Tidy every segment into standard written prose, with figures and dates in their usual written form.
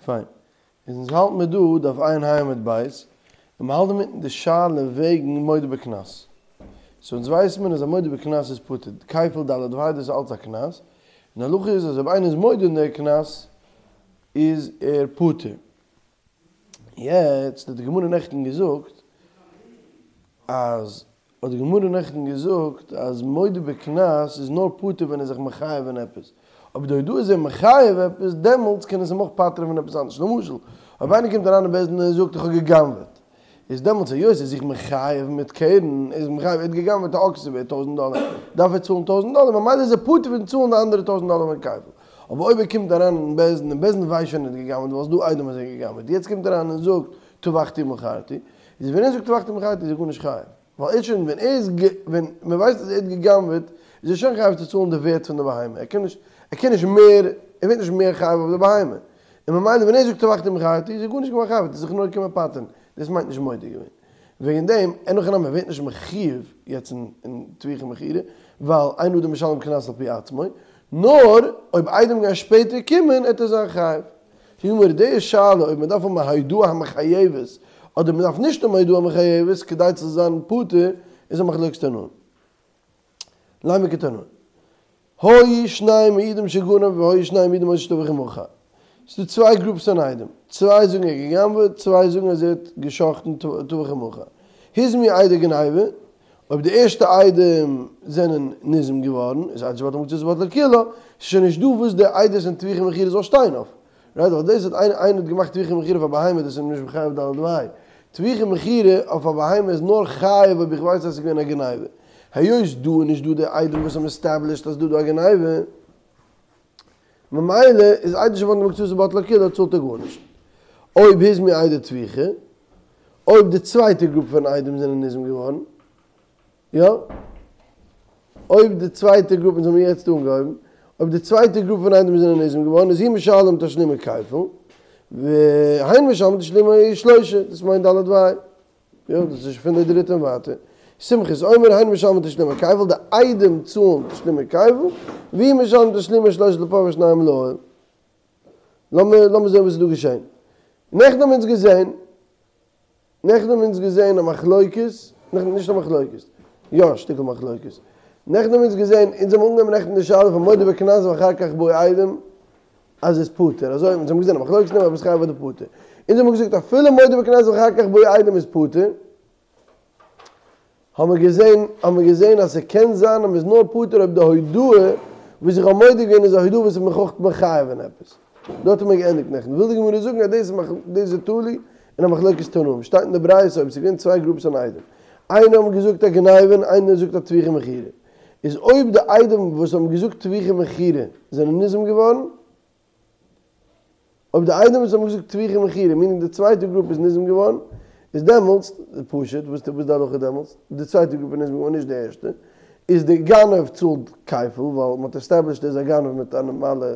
פיין. איז אונז האלט מיר דא דף ע"ה עמוד ב', און מ'האלט אינמיטן די שאלה וועגן מודה בקנס. סאו אונז ווייסט מען אז א מודה בקנס איז פטור, כפל ד' וה' דאס איז אלץ א קנס, און די הלכה איז אז אויב איינער איז מודה אין דער קנס איז ער פטור. יעצט האט די גמרא נעכטן געזאגט אז האט די גמרא נעכטן געזאגט אז מודה בקנס איז נאר פטור ווען ער איז זיך מחייב אין עפעס, אויב די הודאה איז אים מחייב עפעס דעמאלטס קען עס אים אויך פטר'ן פון עפעס אנדערש, למשל אויב איינער קומט אריין אין בית דין און ער זאגט איך האב גע'גנב'עט, איז דעמאלטס היות ער איז זיך מחייב מיט קרן, ער איז מחייב ער האט גע'גנב'עט א אקס ווערט טויזנט דאלער, דארף ער צאלן טויזנט דאלער ממילא איז ער פטור פון צאלן די אנדערע טויזנט דאלער פון כפל, אבער אויב ער קומט אריין אין בית דין און בית דין ווייסט שוין ער האט גע'גנב'עט ווייל ס'איז דא עדים אז ער האט גע'גנב'עט, יעצט קומט ער אריין און זאגט טבחתי ומכרתי, איז ווען ער זאגט טבחתי ומכרתי איז ער גארנישט חייב, ווייל ער האט שוין ווען ער איז ווען מען ווייסט אז ער האט גע'גנב'עט איז ער שוין חייב צו צאלן די ווערט פון די בהמה, ער קען נישט ער קען נישט מער ער ווערט נישט מער חייב אויף די בהמה, און ממילא ווען ער זאגט טבחתי ומכרתי איז ער גארנישט געווארן חייב ער האט זיך נאר געקומען פטר'ן, דאס מיינט נישט מודה געווען. וועגן דעם, אין הכי נמי, מען ווערט נישט מחויב יעצט אין טביחה ומכירה, ווייל אין אדם משלם קנס על פי עצמו, נאר אויב עדים גייען שפעטער קומען עט ער זיין חייב. זאגט די גמרא די שאלה אויב מען דארף האבן א הודאה המחייבת אדער מען דארף נישט האבן א הודאה המחייבת כדי צו זיין פטור איז א מחלוקת תנאים. לימא כתנאי. היו שניים מעידים שגנב והיו שניים מעידים אותו שטבח ומכר. ס'איז דא צוויי גרופס פון עדים. צוויי זאגן ער האט גע'גנב'עט, צוויי זאגן אז ער האט גע'שחט'ן טבח ומכר. הוזמו עדי גניבה, אויב די ערשטע עדים זענען ניזם געווארן, איז עדות שבטלה מקצתה בטלה כולה, ס'איז שוין נישט דא וואס די עדות אין טביחה ומכירה זאל שטיין אויף. רייט ווייל דאס אז איינער האט געמאכט טביחה ומכירה אויף א בהמה דאס איז נישט מחייב ד' וה'. טביחה ומכירה אויף א בהמה איז נאר חייב אויב איך ווייס אז ס'איז געווען א גניבה. היות דא איז נישט דא די עדים וואס האבן עסטעבלישט אז דא דא א גניבה, ממילא איז עדות שבטלה מקצתה בטלה כולה צאלט ער גארנישט. אויב הוזמו עדי טביחה, אויב די צווייטע גרופ פון עדים זענען ניזם געווארן, יא? אויב די צווייטע גרופ, אונז האבן יעצט אנגעהויבן, אויב די צווייטע גרופ פון עדים זענען ניזם געווארן, איז הוא משלם תשלומי כפל, והן משלמים תשלומי שלושה, דאס מיינט ד' וה'. יא, דאס איז פון די דריטע און ווייטער. סומכוס אומר הן משלמים תשלומי כפל, די עדים צאלן תשלומי כפל, והוא משלם תשלומי שלושה לפר ושניים לאיל. לאמיר לאמיר זען וואס איז דא געשען. נעכטן האבן אונז געזען, נעכטן האבן אונז געזען א מחלוקת, נעכטן נישט א מחלוקת, יא א שטיקל מחלוקת. נעכטן האבן אונז געזען, אונז האבן אנגעהויבן נעכטן די שאלה פון מודה בקנס ואחר כך באו עדים, אז איז פטור, אזוי אונז האבן געזען א מחלוקת אויב איז חייב אדער פטור, אונז האבן געזאגט אפילו מודה בקנס ואחר כך באו עדים איז פטור, האבן מיר געזען האבן מיר געזען אז ס'קען זיין אז מ'איז נאר פטור אויב די הודאה וואס איך האב מודה געווען איז א הודאה וואס איז מיך אויך מחייב אין עפעס. דארט האבן מיר געענדיגט נעכטן. וויל די גמרא זאגן אז דאס איז דאס איז תלוי אין א מחלוקת תנאים, שטייט אין די ברייתא אויב ס'איז געווען צוויי גרופעס פון עדים, איינער האבן געזאגט א גניבה און איינער זאגט א טביחה ומכירה, איז אויב די עדים וואס האבן געזאגט טביחה ומכירה זענען ניזם געווארן, אויב די עדים וואס האבן געזאגט טביחה ומכירה, מיינינג די צווייטע גרופ איז ניזם געווארן, איז דעמאלטס, פשוט, וואס איז די הלכה דעמאלטס? די צווייטע גרופ איז ניזם געווארן נישט די ערשטע, איז די גנב צאלט כפל, ווייל מ'האט עסטעבלישט ער איז א גנב מיט א נארמאלע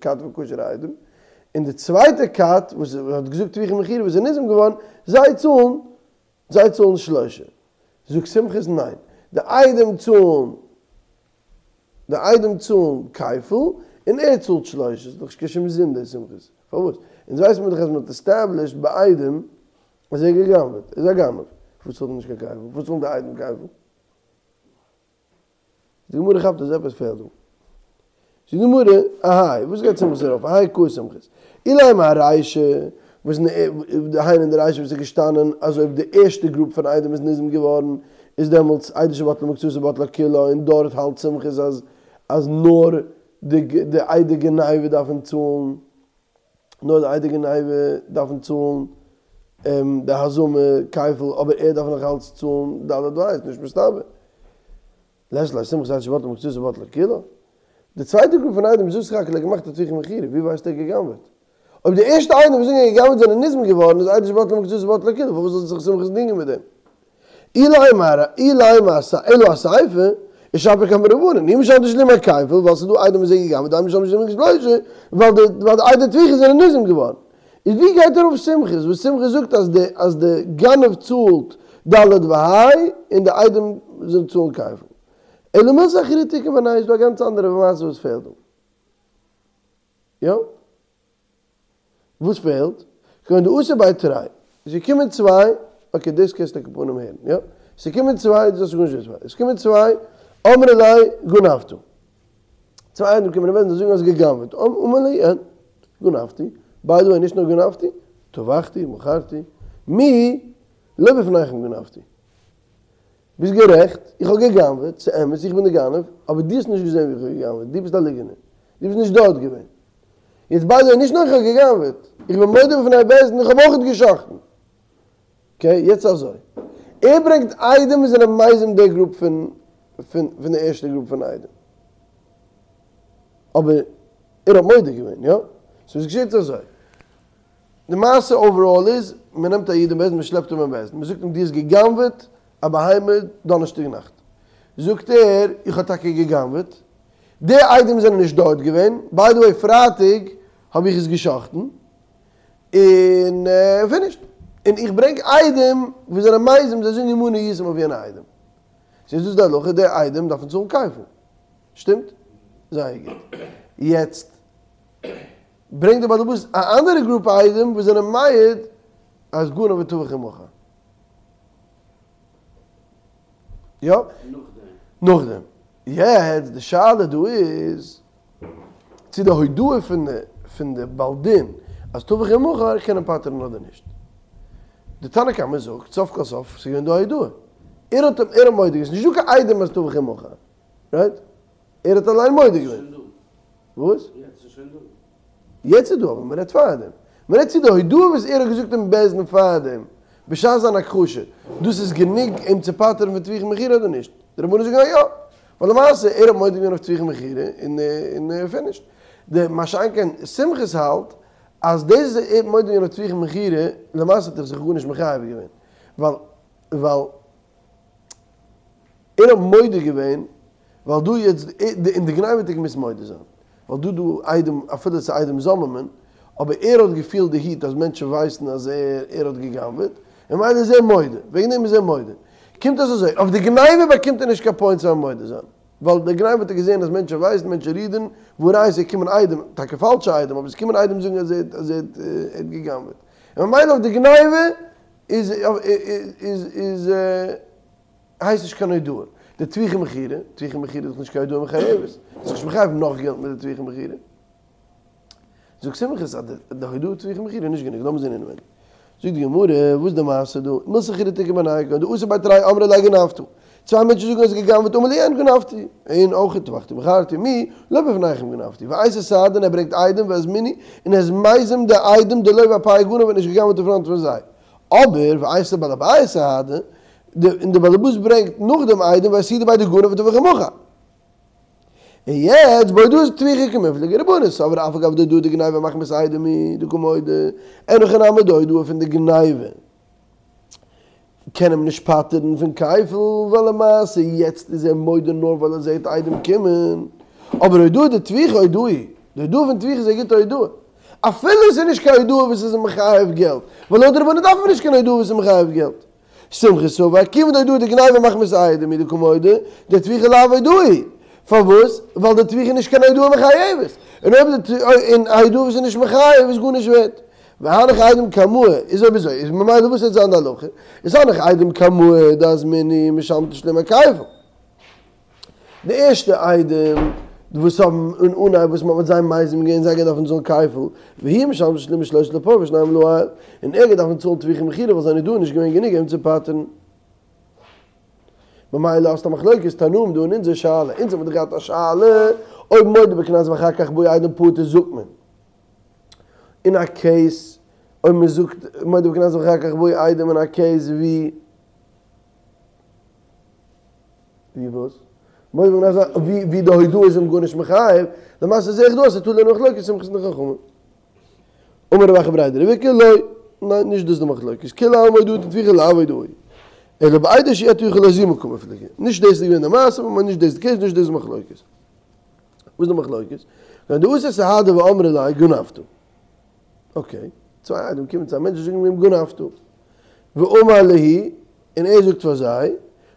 כת פון כשר'ע עדים, און די צווייטע כת וואס האט געזאגט טביחה ומכירה וואס איז ניזם געווארן, זיי צאלן זיי צאלן שלושה. זאגט סומכוס ניין. די עדים צאלן די עדים צאלן כפל און ער צאלט שלושה. ס'איז דאך נישט קיין שום זין די סומכוס. פארוואס? אונז ווייסן מיר דאך אז מ'האט עסטעבלישט ביי עדים אז ער האט גע'גנב'עט. ער איז א גנב. פארוואס צאלט ער נישט קיין כפל? פארוואס צאלן די עדים כפל? די גמרא כאפט אז עפעס פעלט דא. זאגט די גמרא, אהייא, וואס גייט סומכוס ארויף? אהייא קאי סומכוס. אילימא ארישא, וואס דהיינו אין די רישא וואס איז געשטאנען אז אויב די ערשטע גרופ פון עדים איז ניזם געווארן איז דעמאלטס עדות שבטלה מקצתה בטלה כולה און דארט האלט סומכוס אז אז נאר די די עדי גניבה דארפן צאלן נאר די עדי גניבה דארפן צאלן די הזמה כפל אבער ער דארף נאך אלץ צאלן ד' וה' איז נישט מסתבר. לית ליה סומכוס עדות שבטלה מקצתה בטלה כולה. די צווייטע גרופ פון עדים זאגט סך הכל ער האט געמאכט א טביחה ומכירה, ווי ווייסטו ער האט גע'גנב'עט? אויב די ערשטע עדים וואס זאגן ער האט גע'גנב'עט זענען ניזם געווארן איז עדות שבטלה מקצתה בטלה כולה, פארוואס זאל זיך סומכוס דינגען מיט דעם? אילימא אילימא אלא אסיפא איז שפיר קמי רבנן, הוא משלם תשלומי כפל ווייל ס'איז דא עדים וואס זענען גע'גנב'עט והן משלמים תשלומי שלושה ווייל די ווייל די עדי טביחה זענען ניזם געווארן. איז ווי גייט ארויף סומכוס וואס סומכוס זאגט אז די אז די גנב צאלט ד' וה' און די עדים זאלן צאלן כפל. אלא מילתא אחריתא איכא בינייהו איז דא א גאנץ אנדערע מעשה וואס פעלט דא. יא? וואס פעלט? כגון דאתו בי תרי. עס געקומען צוויי, אקעי דאס קענסטו על כל פנים הערן, יא? עס געקומען צוויי, דאס האסטו גארנישט געוואוסט, עס געקומען צוויי, אמרי ליה גנבת. צוויי עדים קומען אין בית דין זאגן האסט גע'גנב'עט, אמר להו אין, גנבתי, ביי די וועי נישט נאר גנבתי, טבחתי, מכרתי, מיהו לא בפניכם גנבתי. ביסט גערעכט, איך האב גע'גנב'עט, ס'איז אמת, איך בין די גנב, אבער דו האסט נישט געזען ווי איך האב גע'גנב'עט, דו ביסט א ליגענער, דו ביסט נישט דארט געווען. יעצט ביי די וועי, נישט נאר איך האב גע'גנב'עט, איך בין מודה בפני בית דין, איך האב אויכעט גע'שחט'ן. אקעי, יעצט אזוי, ער ברענגט עדים וואס זענען מזים די גרופ פון פון פון די ערשטע גרופ פון עדים. אבער ער האט מודה געווען, יא? סאו עס געשעט אזוי. די מעשה אוועראל איז, מען נעמט א איד אין בית דין, מען שלעפט אים אין בית דין, מען זאגט אים דו האסט גע'גנב'עט א בהמה דאנערשטאג נאכט. זאגט ער, איך האב טאקע גע'גנב'עט, די עדים זענען נישט דארט געווען, ביי די וועי פרייטאג האב איך עס גע'שחט'ן, און פינישט. און איך ברענג עדים וואס זענען מזים, זיי זאגן עמנו הייתם אויף יענע עדים. סאו איז דאס די הלכה, די עדים דארפן צאלן כפל. שטימט? זייער גוט. יעצט ברענגט דער באלעבאס א אנדערע גרופע עדים וואס זענען מעיד אז גנב וטבח ומכר. יא? נאכדעם. יעצט די שאלה דא איז צו די הודאה פון די פון די בעל דין אז טבח ומכר קען אים פטר'ן אדער נישט. די תנא קמא זאגט סוף כל סוף ס'איז געווען דא א הודאה. ער האט ער האט מודה געווען. ס'איז נישטא קיין עדים אז טבח ומכר. רייט? ער האט אליין מודה געווען. וואס? יעצט איז שוין דא. יעצט איז דא, אבער מען רעדט פארדעם. מען רעדט צו די הודאה וואס ער האט געזאגט אין בית דין פארדעם, בשעת זיין הכחשה, דאס איז גענוג אים צו פטר'ן פון טביחה ומכירה אדער נישט? די רבנן זאגן אז יא, ווייל למעשה ער האט מודה געווען אויף טביחה ומכירה און און פינישט. די מה שאין כן סומכוס האלט אז דאס וואס ער האט מודה געווען אויף טביחה ומכירה, למעשה האט ער זיך גארנישט מחייב געווען, ווייל ווייל ער האט מודה געווען ווייל דא יעצט אין די גניבה האט ער געמוזט מודה זיין ווייל דא דא עדים אפילו ס'איז עדים זוממין אבער ער האט געפילט די היט אז מענטשן ווייסן אז ער ער האט גע'גנב'עט און ממילא איז ער מודה וועגן דעם איז ער מודה קומט אויס אזוי אויף די גניבה באקומט ער נישט קיין פוינטס פארן מודה זיין ווייל די גניבה האט ער געזען אז מענטשן ווייסן מענטשן רעדן והא ראיה ס'קומען עדים טאקע פאלשע עדים אבער ס'קומען עדים זאגן אז ער אז ער האט גע'גנב'עט און ממילא אויף די גניבה איז איז איז הייסט נישט קיין הודאה. די טביחה ומכירה, טביחה ומכירה איז דאך נישט קיין הודאה מחייבת. איז זיך נישט מחייב נאך געלט מיט די טביחה ומכירה. זאגט סומכוס אז די הודאה טביחה ומכירה איז נישט גענוג, לאמיר זען אינעווייניג. זאגט די גמרא, וואס איז די מעשה דא? מילתא אחרינא איכא בינייהו כגון דאתו בי תרי אמרי ליה גנבת. צוויי מענטשן זאגן אז גע'גנב'עט אמר להו אין גנבתי. און אויך טבחתי ומכרתי מיהו לא בפניכם גנבתי. ואייתי סהדי און ער ברענגט עדים ואזמינהו און ער איז מזים די עדים דלא באפייהו גנב האט נישט גע'גנב'עט אין פראנט פון זיי. אבער ואייתי בעל הבית סהדי, און דער בעלעבאס ברענגט נאכדעם עדים ואסהידו ביה דגנב וטבח ומכר. און יעצט בהודאת טביחה קמיפלגי רבנן סברי אף על גב דהודאה דגניבה מחמת עדים הוא דקא מודה, אין הכי נמי די הודאה פון די גניבה קען אים נישט פטר'ן פון כפל ווייל למעשה יעצט איז ער מודה נאר ווייל ער זעהט עדים קומען, אבער הודאה דטביחה הודאה היא, די הודאה פון טביחה איז א גוטע הודאה. אפילו עס איז נישט קיין הודאה וואס איז מחייב געלט, ווייל לויט די רבנן דארף מען נישט קיין הודאה וואס איז מחייב געלט. סומכוס סבר, כיוון דהודאה דגניבה מחמת עדים הוא דקא מודה, דטביחה לאו הודאה היא. פארוואס? ווייל די טביחה איז נישט קיין הודאה מחייבת. און אויב די און א הודאה וואס איז נישט מחייב איז גארנישט ווערט. והנך עדים קמאי, איז אויב אזוי איז ממילא וואס וועט זיין די הלכה? איז הנך עדים קמאי דאזמינהו משלם תשלומי כפל. די ערשטע עדים וואס האבן אין אנהייב וואס מ'האט מיט זיי מזים געווען זיי גייען דארפן צאלן כפל, והוא משלם תשלומי שלושה לפר ושניים לאיל, און ער גייט דארפן צאלן טביחה ומכירה ווייל זיין הודאה איז נישט געווען גענוג אים צו פטר'ן. ממילא האסטו א מחלוקת תנאים דא אין אונזער שאלה, אונז האבן דאך געהאט א שאלה אויב מודה בקנס ואחר כך באו עדים פטור זאגט מען אין א קעיס אויב מ'זאגט מודה בקנס ואחר כך באו עדים אין א קעיס ווי ווי וואס? מודה בקנס ווי ווי די הודאה איז אים גארנישט מחייב, למעשה זעה איך דא אז ס'איז תלוי אין מחלוקת סומכוס און די חכמים. אמר רב אחא בריה דרב איקא לא, ניין נישט דאס איז די מחלוקת, כולי עלמא הודאה דטביחה לאו הודאה. אלא באיידי שאי אטביחה לאזומי קמיפלגי. נישט דאס איז געווען די מעשה, ממילא נישט דאס איז די קעיס, נישט דאס איז די מחלוקת. וואס איז די מחלוקת? כגון דאתו סהדי ואמרי ליה גנבת. אקעי, צוויי עדים קומען צו א מענטש און זאגן אים גנבת. ואמר להו, און ער זאגט פאר זיי,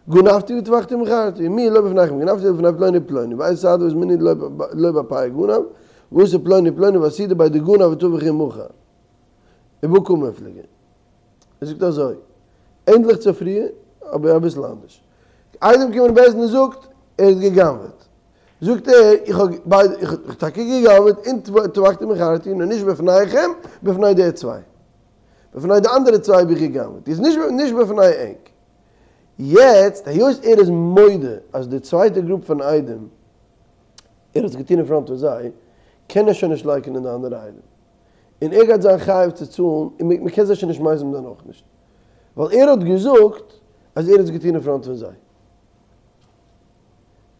גנבתי וטבחתי ומכרתי, מיהו לא בפניכם גנבתי אלא בפני פלוני ופלוני, ואייתי סהדי ואזמינהו דלא באפייהו גנב, ואתא פלוני ופלוני ואסהידו ביה דגנב וטבח ומכר. ובהא קמיפלגי. ער זאגט אזוי, ענדליך צו פריער, אבער אביסל אנדערש. עדים קומען אין בית דין און זאגט, ער האט גע'גנב'עט. זאגט ער, איך האב ביידע, איך האב טאקע גע'גנב'עט און טבחתי ומכרתי, נאר נישט בפניכם, בפני די צוויי. בפני די אנדערע צוויי האב איך גע'גנב'עט, איז נישט נישט בפני ענק. יעצט, היות ער איז מודה אז די צווייטע גרופ פון עדים, ער האט עס געטון אין פראנט פון זיי, קען ער שוין נישט לייקענען די אנדערע עדים. און ער גייט זיין חייב צו צאלן, און מען קען זיי שוין נישט מזים זיין אויך נישט, ווייל ער האט געזאגט אז ער האט עס געטון אין פראנט פון זיי.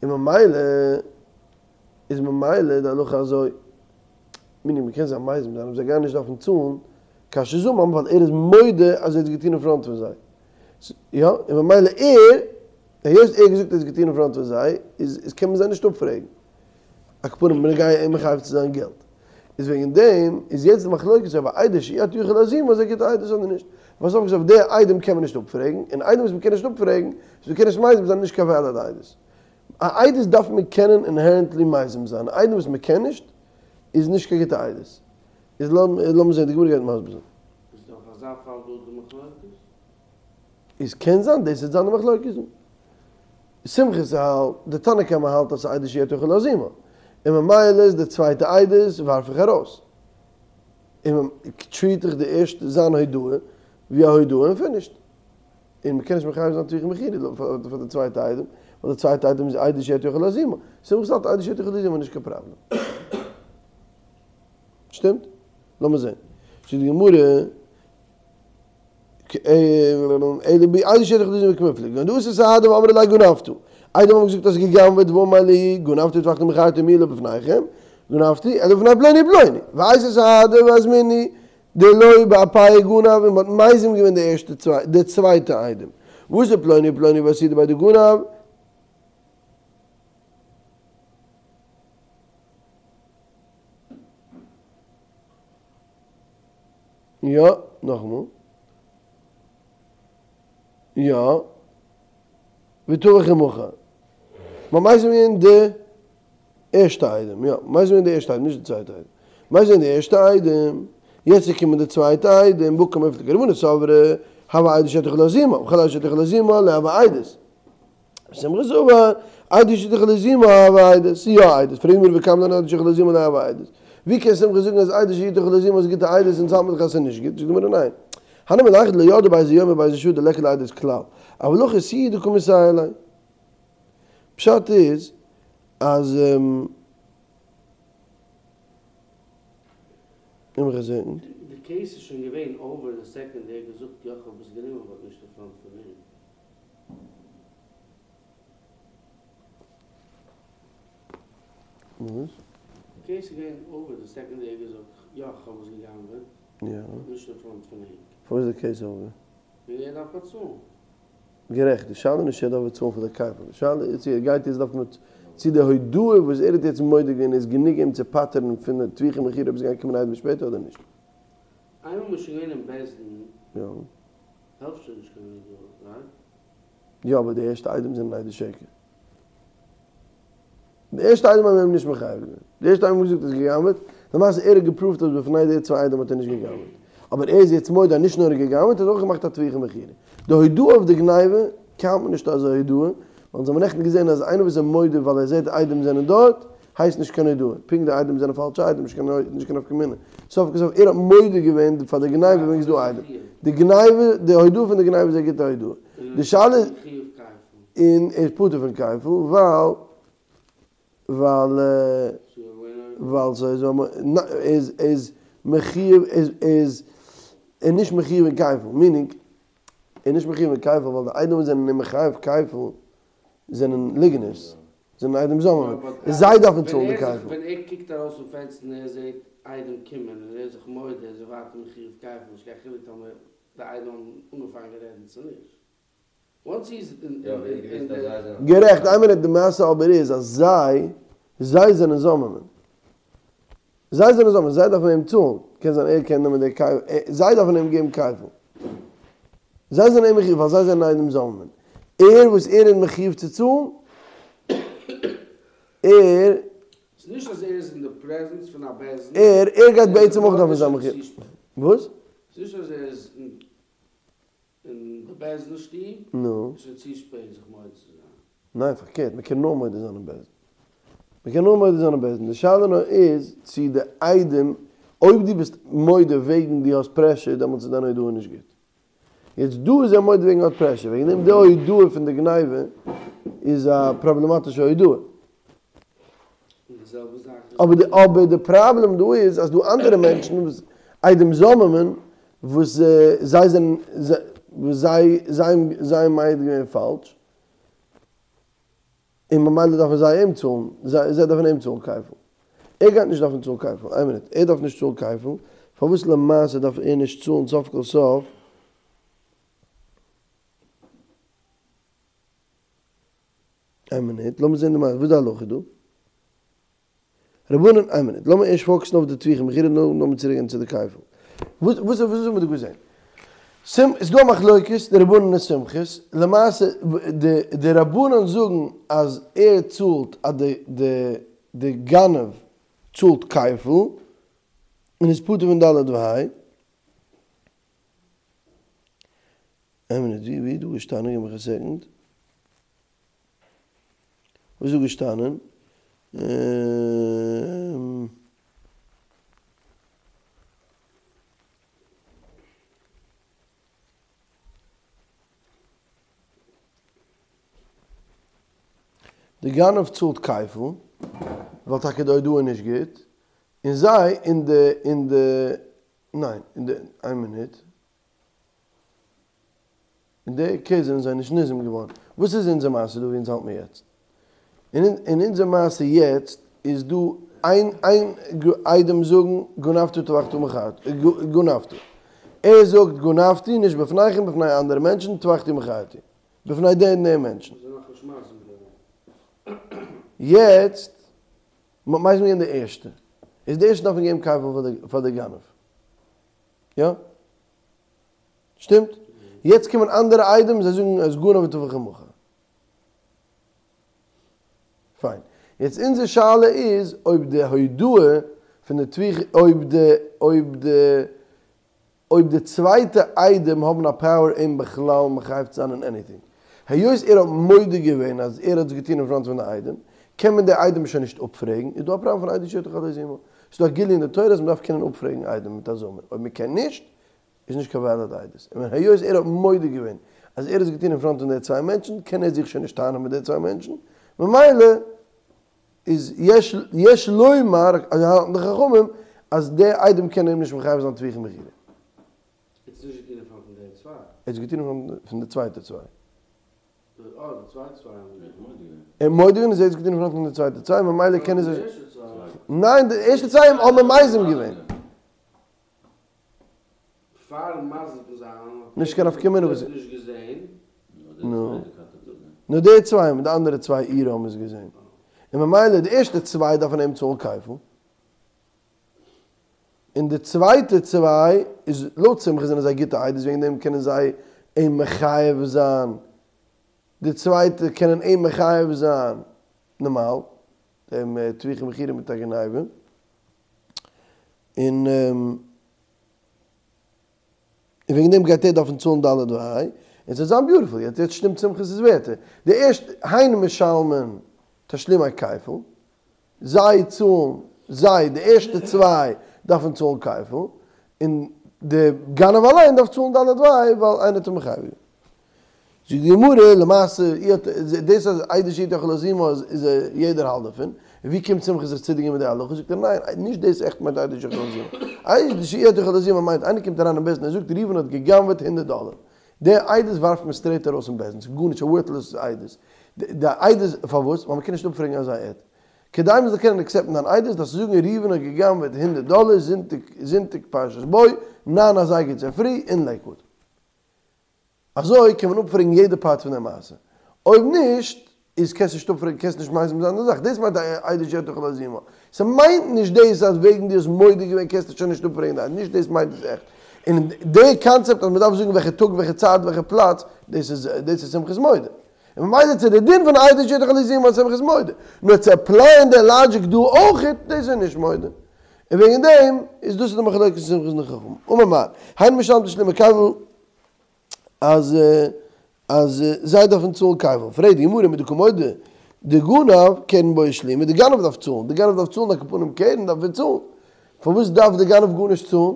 און ממילא איז ממילא די הלכה אזוי, מיינט מען קען זיי מזים זיין אבער זיי גייען נישט דארפן צאלן כאשר זמם ווייל ער איז מודה אז ער האט עס געטון אין פראנט פון זיי. יא, און ממילא ער, היות ער האט געזאגט ער האט עס געטון אין פראנט פון זיי, איז קען מען זיי נישט אפפרעגן. על כל פנים בנוגע אים מחייב צו זיין געלט. איז וועגן דעם איז יעצט די מחלוקת אויב א עדות שאי אתה יכול להזימה איז א גוטע עדות אדער נישט. ווייל סוף כל סוף די עדים קען מען נישט אפפרעגן, און עדים וואס מען קען נישט אפפרעגן, וואס מען קען נישט מזים זיין איז נישט קיין וועליד עדות. א עדות דארף מען קענען אינהערענטלי מזים זיין, א עדות וואס מען קען נישט איז נישט קיין גוטע עדות. איז לאמיר זען, די גמרא גייט מסביר זיין. איז דא אויף אזא פאל דא די מחלוקת? איז קען זיין דאס וועט זיין די מחלוקת דא. סומכוס האלט, די תנא קמא האלט אז ס'איז עדות שאי אתה יכול להזימה, און ממילא איז די צווייטע עדות ווארף איך ארויס, און טריעט איך די ערשטע זיין הודאה ווי א הודאה און פינישט. און מ'קען נישט מחייב זיין טביחה ומכירה פאר די צווייטע עדים, ווייל די צווייטע עדים איז עדות שאי אתה יכול להזימה. סומכוס האלט עדות שאי אתה יכול להזימה נישט קיין פראבלעם. שטימט? לאמיר זען. זאגט די גמרא. אלא בעדות שאי אתה יכול להזימה קמיפלגי, כגון דאתו סהדי ואמרי ליה גנבת. עדים האבן געזאגט האסט גע'גנב'עט ואמר להו גנבתי וטבחתי ומכרתי מיהו לא בפניכם, גנבתי, אלא בפני פלוני ופלוני. ואייתי סהדי ואזמינהו דלא באפייהו גנב און מ'האט מזים געווען די ערשטע צוויי די צווייטע עדים. ואתו פלוני ופלוני ואסהידו ביה דגנב. יא, נאכאמאל. יא. וטבח ומכר. מ'האט מזים געווען די ערשטע עדים. יא, מזים געווען די ערשטע עדים, נישט די צווייטע עדים. מזים געווען די ערשטע עדים. יעצט איז געקומען די צווייטע עדים, בהא קמיפלגי רבנן סברי, הוי עדות שאי אתה יכול להזימה, וכל עדות שאי אתה יכול להזימה, לא הוי עדות. סומכוס סבר, עדות שאי אתה יכול להזימה הוי עדות, ס'איז יא עדות, פרעגט די גמרא וכמה לן עדות שאי אתה יכול להזימה לא הוי עדות. ווי קען סומכוס זאגן אז עדות שאי אתה יכול להזימה איז גוטע עדות אונז האלט מיר דאך אז ס'איז נישט גוט, זאגט די גמרא ניין. הני מילי הכא דלא ידעי באיזה יום ובאיזה שעה דליכא לעדות כלל, אבל הכא איתיהו דקא מסייע ליה. פשט איז אז לאמיך זען. די קעיס איז שוין געווען אווער די סעקאנד ער האט געזאגט יא כ'האב עס גענומען באט נישט אין פראנט פון אים. וואס? די קעיס איז געווען אווער די סעקאנד ער האט געזאגט יא כ'האב עס גע'גנב'עט באט נישט אין פראנט פון ענק. פארוואס איז די קעיס אווער? ווייל ער דארף באצאלן. גערעכט, די שאלה איז נישט צו ער דארף באצאלן פאר די כפל, די שאלה איז צו ער גייט יעצט דארפן צו די הודאה וואס ער האט יעצט מודה געווען איז גענוג אים צו פטר'ן פון די טביחה ומכירה אויב עס גייען קומען עדים שפעטער אדער נישט. איינמאל מ'איז שוין געווען אין בית דין. יא. העלפט שוין נישט קיין הודאה, רייט? יא אבער די ערשטע עדים זענען עדי שקר. די ערשטע עדים האבן אים נישט מחייב געווען. די ערשטע עדים האבן געזאגט ער האט גע'גנב'עט, למעשה ער האט געפרואווט אז בפני די צוויי עדים האט ער נישט גע'גנב'עט. אבער ער איז יעצט מודה אז נישט נאר ער האט גע'גנב'עט, ער האט אויך געמאכט א טביחה ומכירה. די הודאה אויף די גניבה קאונט מען נישט אלס א הודאה, ווייל אונז האבן נעכטן געזען אז איינער וואס איז מודה ווייל ער זעט עדים זענען דארט, הייסט נישט קיין הודאה, פונקט די עדים זענען פאלשע עדים, נישט קיין נישט קיין נפקא מינה, סוף כל סוף ער האט מודה געווען פאר די גניבה וועגן ס'איז דא עדים, די גניבה, די הודאה פון די גניבה איז א גוטע הודאה, די שאלה איז, און ער איז פטור פון כפל ווייל ווייל ווייל ס'איז איז איז מחיוב איז איז ער נישט מחיוב אין כפל, מינינג ער איז נישט מחיוב אין כפל ווייל די עדים וואס זענען אים מחייב כפל זענען ליגנערס, זענען עדים זוממין, און זיי דארפן צאלן די כפל. ווען ער קוקט ארויס פון פענסטער און ער זעט עדים קומען און ער איז זיך מודה איז ער ווייטער מחיוב כפל, נישט קיין חילוק טאמער די עדים האבן אנגעפאנגען רעדן צו נישט. וואנס הי איז אין די. גערעכט, איין מינוט, די מעשה אבער איז אז זיי, זיי זענען זוממין. זיי זענען זוממין, זיי דארפן אים צאלן, קען זיין ער קען נעמען די כפל, זיי דארפן אים געבן כפל. זיי זענען אים מחיוב ווייל זיי זענען עדים זוממין. ער וואס ער איז מחיוב צו צאלן, ער. ס'איז נישט אז ער איז אין די פרעזענס פון א בית דין. ער, ער גייט בעצם אויך דארפן זיין מחיוב. וואס? ס'איז נישט אז ער איז אין די בית דין שטוב, נו. איז שוין צו שפעט זיך מודה צו זיין. ניין פארקערט, מען קען נאר מודה זיין אין בית דין. מען קען נאר מודה זיין אין בית דין. די שאלה נאר איז צו די עדים, אויב דו ביסט מודה וועגן דו האסט פרעשור דעמאלטס איז דיין הודאה נישט גוט. יעצט דא איז ער מודה וועגן ער האט פרעשור, וועגן דעם די הודאה פון די גניבה איז א פראבלעמאטישע הודאה. אבער די אבער די פראבלעם דא איז אז דא אנדערע מענטשן וואס עדים זוממין וואס זיי זענען וואס זיי זיי זיי האבן מעיד געווען פאלש און ממילא דארפן זיי אים צאלן זיי זיי דארפן אים צאלן כפל. ער גייט נישט דארפן צאלן כפל, איין מינוט, ער דארף נישט צאלן כפל, פארוואס למעשה דארף ער נישט צאלן סוף כל סוף? איין מינוט, לאמיר זען די מעשה, וואס איז די הלכה דא? רבנן, איין מינוט, לאמיר ערשט פאוקעסן אויף די טביחה ומכירה, נאכדעם לאמיר צוריק גיין צו די כפל. וואס וואס וואס האבן מיר דא געזען? ס'איז דא א מחלוקת די רבנן און סומכוס, למעשה די די רבנן זאגן אז ער צאלט אז די די די גנב צאלט כפל און איז פטור פון ד' וה'. איין מינוט, ווי ווי איז דא געשטאנען? גיב מיך א סעקאנד. וואס איז דא געשטאנען? די גנב צאלט כפל, ווייל טאקע די הודאה איז נישט גוט, און זיי און די און די ניין און די איין מינוט. אין די קעיס זענען זיי נישט ניזום געווארן. וואס איז אונזער מעשה דא ווי אונז האלט מיר יעצט? אין אונזער מעשה יעצט איז דא איין איין עדים זאגן גנבת טבחת ומכרת גנבת. ער זאגט גנבתי נישט בפניכם בפני אנדערע מענטשן טבחתי ומכרתי בפני די און די מענטשן. יעצט מ'האט מזים געווען די ערשטע. איז די ערשטע דארף מען געבן כפל פאר די גנב. יא? שטימט? יעצט קומען אנדערע עדים זיי זאגן אז גנב וטבח ומכר. פיין. יעצט אונזער שאלה איז אויב די הודאה פון די טביחה אויב די אויב די אויב די צווייטע עדים האבן א פאוער אים בכלל מחייב צו זיין אין עניטינג. היות ער האט מודה געווען אז ער האט עס געטון אין פראנט פון די עדים, קען מען די עדים שוין נישט אפפרעגן, איז דא א פראבלעם פון עדות שידך לא זימה. ס'איז דא א גילוי אין די תורה אז מ'דארף קענען אפפרעגן עדים מיט א זמה, אויב מ'קען נישט, איז נישט קיין וועליד עדות, און ווען היות ער האט מודה געווען אז ער האט עס געטון אין פראנט פון די צוויי מענטשן, קען ער זיך שוין נישט טענה'ן מיט די צוויי מענטשן, ממילא איז יש יש לומר, אזוי האלטן די חכמים, אז די עדים קענען אים נישט מחייב זיין טביחה ומכירה. ער האט עס נישט געטון אין פראנט פון די צוויי. ער האט עס געטון אין פראנט פון די צווייטע צוויי. ער האט מודה געווען אז ער האט עס געטון אין פראנט פון די צווייטע צוויי, ממילא קען ער זיך. ניין, די ערשטע צוויי האבן מזים געווען. נישט קיין נפקא מינה וואס. נו. נאר די צוויי האבן, די אנדערע צוויי אירע האבן עס געזען. און ממילא די ערשטע צוויי דארפן אים צאלן כפל. און די צווייטע צוויי איז לויט סומכוס זענען זיי גוטע עדות וועגן דעם קענען זיי אים מחייב זיין. די צווייטע קענען אים מחייב זיין נארמאל, דעם טביחה ומכירה מיט א גניבה. און וועגן דעם גייט ער דארפן צאלן ד' וה', און ס'וועט זיין ביוטיפול, יעצט יעצט שטימט סומכוס' ווערטער, די ערשטע, הן משלמין תשלומי כפל, זיי צאלן, זיי, די ערשטע צוויי דארפן צאלן כפל, און די גנב אליין דארף צאלן ד' וה' ווייל איינער האט אים מחייב געווען. זאגט די גמרא, למעשה, דאס אז עדות שידו יכולה להזימה איז יעדער האלט דערפון, און ווי קומט סומכוס זיך צו דינגען מיט די הלכה, זאגט ער ניין, נישט דאס עכט מיינט עדות שידו יכולה להזימה, עדות שידו יכולה להזימה מיינט איינער קומט אריין אין בית דין און זאגט ראובן האט גע'גנב'עט הונדערט דאלער, די עדות ווארפט מען סטרעיט ארויס אין בית דין, ס'איז גארנישט א ווארטלעס עדות, די עדות פארוואס? ווייל מ'קען נישט אפפרעגן אזא עד, כדי מ'זאל קענען עקסעפטן דיין עדות דארפסטו זאגן ראובן האט גע'גנב'עט הונדערט דאלער זונטאג זונטאג פרשת בוא, ניין אזייגער צופרי אין לעיקוואד. אזוי קען מען אפפרעגן יעדע פארט פון די מעשה. אויב נישט, איז קענסט נישט אפפרעגן, קענסט נישט מזים זיין די זאך. דאס מיינט א עדות שידו יכולה להזימה. ס'מיינט נישט דאס אז וועגן דו האסט מודה געווען קענסטו שוין נישט אפפרעגן די עדות. נישט דאס מיינט עס עכט. און די קאנצעפט אז מ'דארף זאגן וועלכע טאג, וועלכע צייט, וועלכע פלאץ, דאס איז דאס איז סומכוס מודה. און ממילא צו די דין פון עדות שידו יכולה להזימה איז סומכוס מודה. נאר צו עפלייען די לאגיק דא אויכעט, דאס איז נישט מודה. און וועגן דעם איז דאס איז די מחלוקת סומכוס און די חכמים. אמר מר. הן משלמין תשלומי כפל אז אז זיי דארפן צאלן כפל. פרעגט די גמרא מדקא מודה דגנב קרן בעי שלומי, די גנב דארף צאלן, די גנב דארף צאלן על כל פנים קרן דארף ער צאלן, פארוואס דארף די גנב גארנישט צאלן?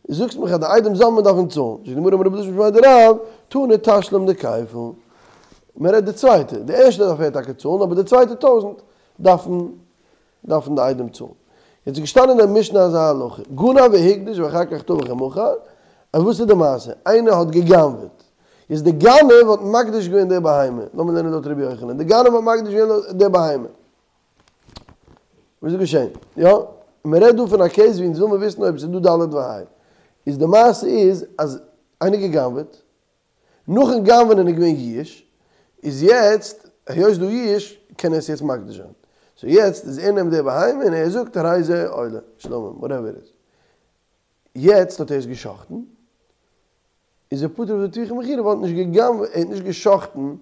זאגסט מיך אז די עדים זוממין דארפן צאלן. זאגט די גמרא אמר רבי אלעזר משמיה דרב, תנא תשלום דכפל. מען רעדט די צווייטע, די ערשטע דארף ער טאקע צאלן אבער די צווייטע טויזענט דארפן דארפן די עדים צאלן. יעצט איז געשטאנען אין די משנה אזא הלכה, גנב והקדיש ואחר כך טבח ומכר, אז וואס איז די מעשה? איינער האט גע'גנב'עט, איז די גנב האט מקדיש געווען די בהמה, לאמיר לערנען לויט רבי יוחנן, די גנב האט מקדיש געווען די בהמה. וואס איז געשען? יא, מען רעדט דא פון א קעיס ווי אונז וויל מיר וויסן אויב עס איז דא ד' וה'. איז די מעשה איז אז איינער גע'גנב'עט, נאכן גנב'נען איז געווען ייאוש, איז יעצט היות ס'דא ייאוש קען ער עס יעצט מקדיש זיין, סאו יעצט איז ער נעמט די בהמה און ער זאגט הרי זה עולה, שלמים, וואטעווער איט איז, יעצט האט ער עס גע'שחט'ן, איז ער פטור אויף די טביחה ומכירה ווייל ער האט נישט גע'גנב'ט, ער האט נישט גע'שחט'ן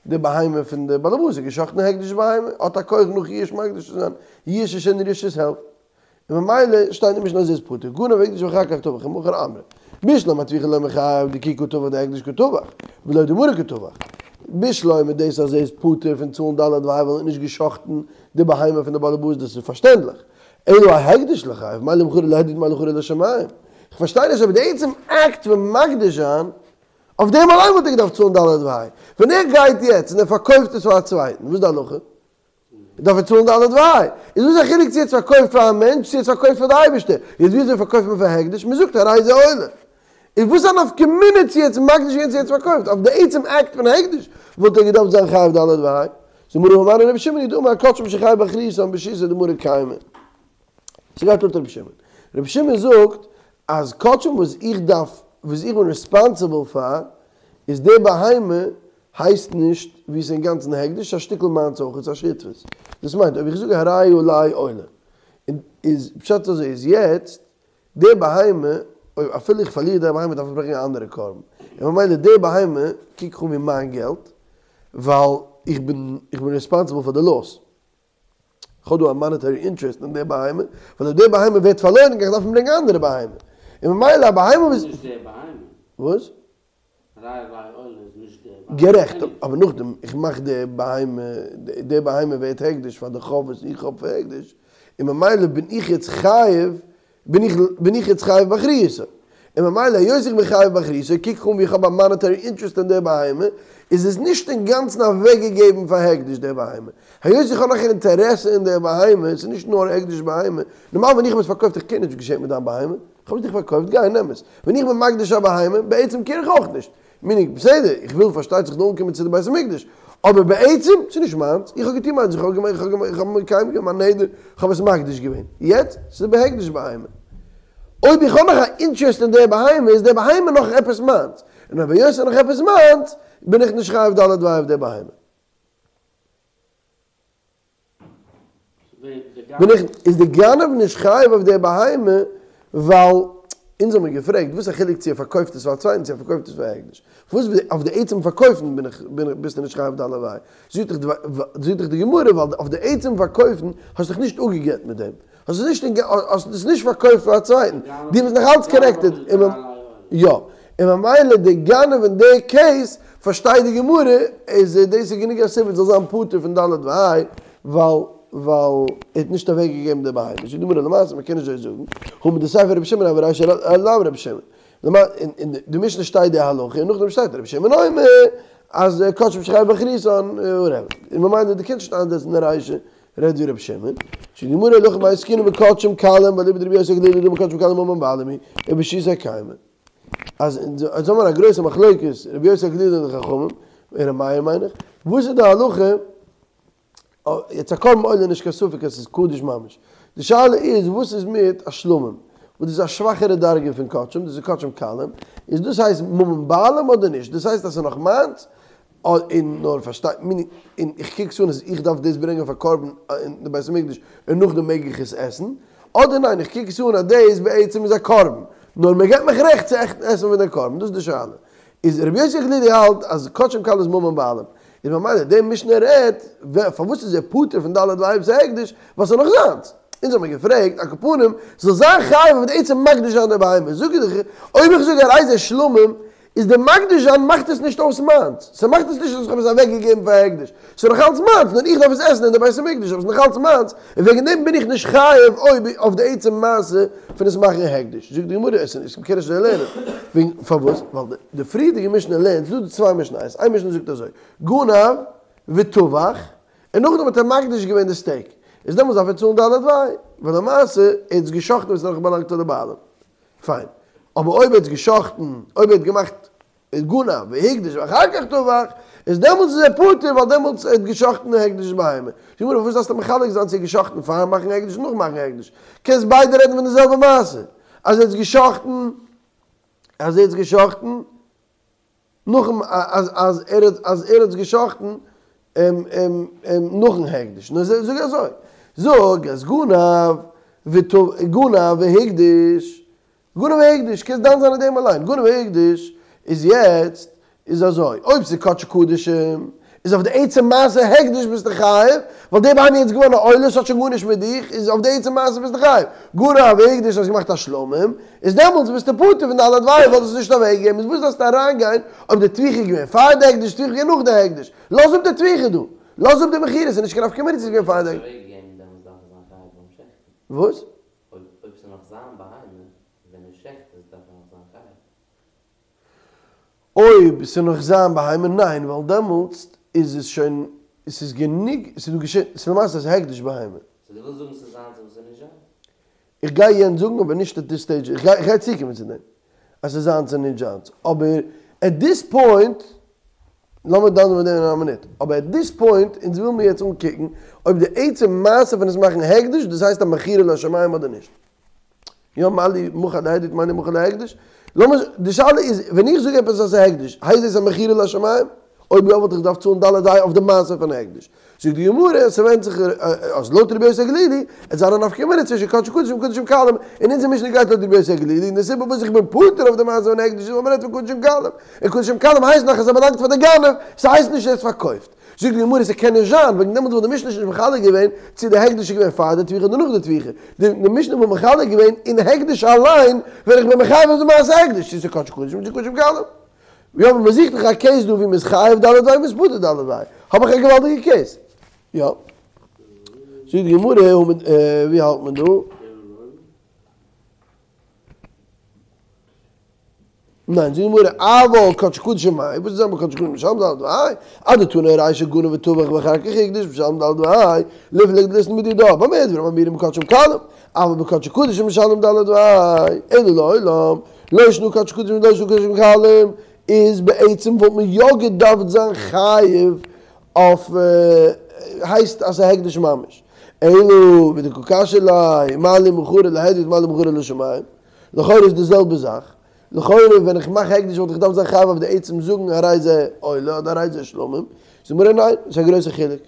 די בהמה פון די בעלעבאס, ער האט גע'שחט'ן א הקדש בהמה, האט א כח נאך ייאוש מקדיש צו זיין, ייאוש איז שוין רשות העלפט. און ממילא שטייט אין משנה אז ער איז פטור, גנב והקדיש ואחר כך טבח ומכר אמרי. בשלמא אטביחה לא מיחייב דכי קא טבח דהקדש קא טבח, ולא דמריה קא טבח. בשלמא דאס אז ער איז פטור פון צאלן ד' וה' ווייל ער האט נישט גע'שחט'ן די בהמה פון די בעלעבאס דאס איז פארשטענדליך. אלא אהקדש ליחייב, מה למכרו להדיוט מה למכרו לשמים. כ'פארשטיי נישט אבער די עצם אקט פון מקדיש זיין, אויף דעם אליין וואלט ער געדארפט צאלן ד' וה'. ווען ער גייט יעצט און ער פארקויפט עס פאר א צווייטן, וואס איז די הלכה? דארף ער צאלן ד' וה'. איז וואס א חילוק צו ער האט פארקויפט פאר א מענטש צו ער האט פארקויפט פאר די אייבערשטער? יעצט ווי אזוי פארקויפט מען פאר הקדש? מען זאגט הרי זה עולה. איז וואס א נפקא מינה צו ער האט מקדיש געווען צו ער האט פארקויפט? אויף די עצם אקט פון הקדש וואלט ער געדארפט זיין חייב ד' וה'. זאגט די גמרא הא מני רבי שמעון היא דאמר קדשים שחייב באחריותן ברשותו דמריה קיימי. ס'גייט לויט רבי שמעון. רבי שמעון זאגט אז קדשים וואס איך דארף וואס איך בין ריספאנסיבל פאר איז די בהמה הייסט נישט ווי ס'איז אינגאנצן הקדש, ס'איז א שטיקל מיינס אויך, ס'איז א שותפות. דאס מיינט אויב איך זאג הרי עלי עולה, און איז פשט אזוי איז יעצט די בהמה, אויב אפילו איך פארליר די בהמה דארף איך ברענגען א אנדערע קרבן, און ממילא די בהמה קוק איך אן ווי מיין געלט, ווייל איך בין איך בין ריספאנסיבל פאר די לאס. איך האב דא א מאנעטערי אינטערעסט אין די בהמה, ווייל אויב די בהמה ווערט פארלוירן גיי איך דארפן ברענגען א אנדערע בהמה, און ממילא א בהמה וואס. נישט די בהמה. וואס? הרי עלי עולה איז נישט די בהמה. גערעכט, אבער נאכדעם איך מאך די בהמה, די בהמה ווערט הקדש פאר די חוב וואס איך האב פאר הקדש, און ממילא בין איך יעצט חייב, בין איך בין איך יעצט חייב באחריותו. און ממילא היות איך בין חייב באחריותו, קוק איך אן ווי איך האב א מאנעטערי אינטערעסט אין די בהמה, איז עס נישט אינגאנצן אוועקגעגעבן פאר הקדש די בהמה. היות איך האב נאך אינטערעסע אין די בהמה, עס איז נישט נאר הקדש בהמה, נארמאל ווען איך האב עס פארקויפט איך קעיר נישט וואס געשעט מיט דיין בהמה, איך האב עס דיך פארקויפט גיי נעם עס. ווען איך בין מקדיש א בהמה, בעצם קעיר איך אויך נישט. מינינג, בסדר, איך וויל פארשטייט זיך נאר אנקומען צו די בית המקדש, אבער בעצם, ס'איז נישט מיינס, איך האב געטון מיינס, איך האב געמאכט, איך האב געמאכט, איך האב מקיים געווען מיין נדר, איך האב עס מקדיש געווען. יעצט, ס'איז בהקדש בהמה. אויב איך האב נאך א אינטערעסט אין די בהמה, איז די בהמה נאך עפעס מיינס. און אויב היות ס'איז נאך עפעס מיינס, בין איך נישט חייב ד' וה' אויף די בהמה. בין איך, איז די גנב נישט חייב אויף די בהמה, ווייל אונז האמיר געפרעגט וואס א חילוק צו ער פארקויפט עס פאר א צווייטן צו ער פארקויפט עס פאר הקדש, וואס אויף די עצם פארקויפן בין איך בין איך ביסטו נישט חייב ד' וה', זאגט דיך זאגט דיך די גמרא ווייל אויף די עצם פארקויפן האסט דיך נישט אפגעגעט מיט דעם, האסט עס נישט האסט עס נישט פארקויפט פאר א צווייטן, דו ביסט נאך אלץ קאנעקטעד, יא, און ממילא די גנב אין די קעיס פארשטייט די גמרא איז דאס איז גענוג א סיבה זאל זיין פטור פון ד' וה' ווייל ווייל ער האט נישט אוועק געגעבן די בהמה, זאגט די גמרא למעשה מען קען נישט אזוי זאגן, הא מדסיפא רבי שמעון הוה רישא לאו רבי שמעון, אין די משנה שטייט די הלכה און נאכדעם שטייט רבי שמעון אומר אז קדשים שחייב באחריותן און ממילא דו קענסט נישט איינזעצן די רישא רעדט ווי רבי שמעון, זאגט די גמרא הלכה במאי עסקינן בקדשים קלים ואליבא דרבי יוסי הגלילי דאמר קדשים קלים ממון בעלים הוא וברשותו קיימי. אז אונז האבן א גרויסע מחלוקת רבי יוסי הגלילי און די חכמים, און רבי מאיר מיין איך, וואס איז די הלכה, יעצט א קרבן עולה איז נישט קיין ספק אז ס'איז קדוש ממש, די שאלה איז וואס איז מיט א שלמים, וואס דאס איז א שוואכערע דרגה פון קדשים, דאס איז קדשים קלים, איז דאס הייסט ממון בעלים אדער נישט, דאס הייסט אז ס'איז נאך מיינס, און נאר פארשטיי מיר, און איך קוק עס אן אז איך דארף דאס ברענגען פאר קרבן אין די בית המקדש און נאכדעם מעג איך עס עסן, אדער ניין איך קוק עס אן אז דאס בעצם איז א קרבן, נאר מען געבט מיך רעכט צו עסן פון דער קרבן, דאס איז די שאלה. איז רבי יוסי הגלילי האלט אז קדשים קלים איז ממון בעלים, איז ממילא די משנה רעדט, פארוואס איז ער פטור פון ד' וה' אויב ס'איז הקדש, ווייל ס'איז נאך זיינס. אונז האמיר געפרעגט, על כל פנים, זאל זיין חייב אויף די עצם מקדיש זיין די בהמה, זאג איך, אויב איך זאג הרי זה שלמים, איז די מקדיש זיין מאכט עס נישט אויס מיינס, ס'מאכט עס נישט אז איך האב עס אוועק געגעבן פאר הקדש, ס'איז נאך אלץ מיינס, נאר איך דארף עס עסן אין די בית המקדש, אבער ס'איז נאך אלץ מיינס, און וועגן דעם בין איך נישט חייב אויב אויף די עצם מעשה פון עס מאכן הקדש. זאגט די גמרא, עס איז מ'קען נישט אזוי לערנען, וועגן פארוואס? ווייל די פריערדיגע משנה לערנט, ס'איז דא צוויי משניות, איין משנה זאגט אזוי, גנב וטבח, און נאכדעם האט ער מקדיש געווען די סטעיק, איז דעמאלטס דארף ער צאלן ד' וה', ווייל למעשה ער האט עס גע'שחט'ן ווען עס האט נאך באלאנגט צו די בעלים. פיין. אבער אויב ער האט עס גע'שחט'ן, אויב ער האט געמאכט גנב והקדיש ואחר כך טבח, איז דעמאלטס איז ער פטור ווייל דעמאלטס ער האט גע'שחט'ן די הקדש בהמה. זאגט די גמרא פארוואס דארפסטו מחלק זיין צו גע'שחט'ן פארן מאכן הקדש און נאכן מאכן הקדש? קענסט ביידע רעדן פון די זעלבע מעשה. אז ער האט עס גע'שחט'ן, אז ער האט עס גע'שחט'ן נאכן אז אז ער האט אז ער האט עס גע'שחט'ן נאכן הקדש. נו זאג אזוי. זאג אז גנב גנב והקדיש גנב והקדיש, קענסט דן זיין אין דעם אליין, גנב והקדיש איז יעצט איז אזוי, אויב ס'איז קדשי קדשים, איז אויף די עצם מעשה הקדש ביסטו חייב, ווייל די בהמה איז יעצט געווארן א עולה, ס'האט שוין גארנישט מיט דיך, איז אויף די עצם מעשה ביסטו חייב. גנב והקדיש האסט געמאכט א שלמים, איז דעמאלטס ביסטו פטור פון ד' וה' ווייל דו האסט נישט אוועקגעגעבן, איז וואס דארפסטו אריינגיין אויב די טביחה איז געווען פאר די הקדש, טביחה איז געווען נאך די הקדש, לאז אפ די טביחה דא, לאז אפ די מכירה, ס'איז נישט קיין נפקא מינה צו ס'איז געווען פאר די. וואס? אויב אויב ס'איז נאך זיין בהמה ווען ער שעכט עס דארף ער נאך זיין חייב. אויב ס'איז נאך זיין בהמה ניין ווייל דעמאלטס איז עס שוין ס'איז גענוג ס'איז דא געשען ס'איז למעשה איז הקדש בהמה. סאו דו ווילסט זאגן ס'איז זיינס אבער ס'איז נישט זיינס? איך גיי יענץ זאגן אבער נישט עט דיס סטעידזש איך גיי צוקומען צו דעם אז ס'איז זיינס און נישט זיינס אבער עט דיס פוינט לאמיר דן זיין מיט דעם אין א מינוט, אבער עט דיס פוינט, אונז וויל מיר יעצט אנקוקן אויב די עצם מעשה פון עס מאכן הקדש, דאס הייסט א מכירה לשמים אדער נישט. יא, מה לי מכר להדיוט מה לי מכר להקדש? לאמיר, די שאלה איז, ווען איך זאג עפעס אז ס'איז הקדש, הייסט דאס א מכירה לשמים? אויב יא וואלט איך געדארפט צאלן ד' ה' אויף די מעשה פון הקדש. זאגט די גמרא, ס'ווענדט זיך אז לויט רבי יוסי הגלילי, עט זיין א נפקא מינה צווישן קדשי קדשים און קדשים קלים, און אונזער משנה גייט לויט רבי יוסי הגלילי, און די סיבה וואס איך בין פטור אויף די מעשה פון הקדש איז ווייל מ'רעדט פון קדשים קלים, און קדשים קלים הייסט נאך אז ער באלאנגט פאר די גנב, ס'הייסט נישט ער האט פארקויפט. זאגט די גמרא ס'קען נישט זיין, וועגן דעמאלטס וואלט די משנה נישט מחלק געווען צו די הקדש איז געווען פאר די טביחה אדער נאך די טביחה, די משנה וואלט מחלק געווען אין הקדש אליין ווען איך בין מחייב אויף די מעשה הקדש, צו ס'איז קדשי קדשים צו קדשים קלים. יא אבער מען זוכט דאך א קעיס דא ווי מען איז חייב ד' וה' מ'איז פטור ד' וה' האב איך א געוואלדיגע קעיס. יא. זאגט די גמרא, ווי האלט מען דא? ניין, זאגט די גמרא, אבל קדשי קדשים מאי, וואס איז דען ביי קדשי קדשים משלם ד' וה' אדתני רישא גנב וטבח ואחר כך הקדיש משלם ד' וה' ליפלוג דליתני בדידה, במה דברים אמורים בקדשים קלים, אבל בקדשי קדשים משלם ד' וה' אלא לעולם, לא שנא קדשי קדשים ולא שנא קדשים קלים, איז בעצם וואלט מען יא געדארפט זיין חייב אויף הייסט אז ס'איז הקדש ממש. אלא ודקא קשיא ליה מה לי מכרו להדיוט מה לי מכרו לשמים, לכאורה איז די זעלבע זאך, לכאורה ווען איך מאך הקדש וואלט איך געדארפט זיין חייב אויף די עצם זאגן הרי זה עולה אדער הרי זה שלמים, זאגט די גמרא ניין, ס'איז א גרויסע חילוק.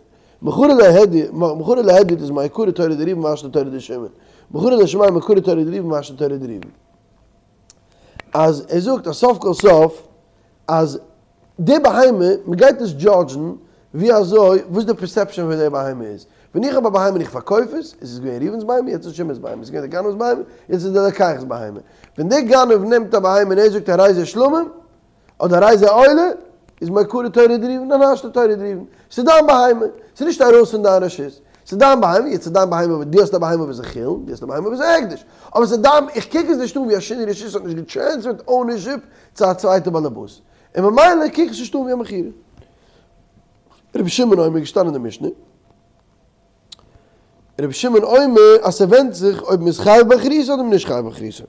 מכרו להדיוט, מכרו להדיוט איז מעיקרא תורא דראובן והשתא תורא דשמעון. מכרו לשמים מעיקרא תורא דראובן והשתא תורא דראובן. אז ער זאגט אז סוף כל סוף אז די בהמה, מען גייט נישט דזשאדזשן ווי אזוי, וואס די פערסעפשאן פון די בהמה איז. ווען איך האב א בהמה און איך פארקויף עס, איז עס געווען ראובן'ס בהמה, יעצט איז שמעון'ס בהמה, עס איז געווען די גנב'ס בהמה, יעצט איז די לוקח'ס בהמה. ווען דער גנב נעמט א בהמה און ער זאגט הרי זה שלמים, אדער הרי זה עולה, איז מעיקרא תורא דראובן און השתא תורא דראובן. ס'איז דיין בהמה, ס'איז נישט ארויס פון דיין רשות. ס'איז דיין בהמה, יעצט איז דיין בהמה, דו האסט א בהמה וואס איז חולין, דו האסט א בהמה וואס איז הקדש. אבער ס'איז דיין, איך קוק עס נישט אן ווי א שינוי רשות, ס'האט נישט געטרענספערט אונערשיפ צו א צווייטע באלעבאס. און ממילא קוק איך עס נישט אן ווי א מכירה. רבי שמעון אומר געשטאנען אין די משנה. רבי שמעון אומר אז ס'ווענדט זיך אויב מ'איז חייב באחריותו אדער מ'איז נישט חייב באחריותו.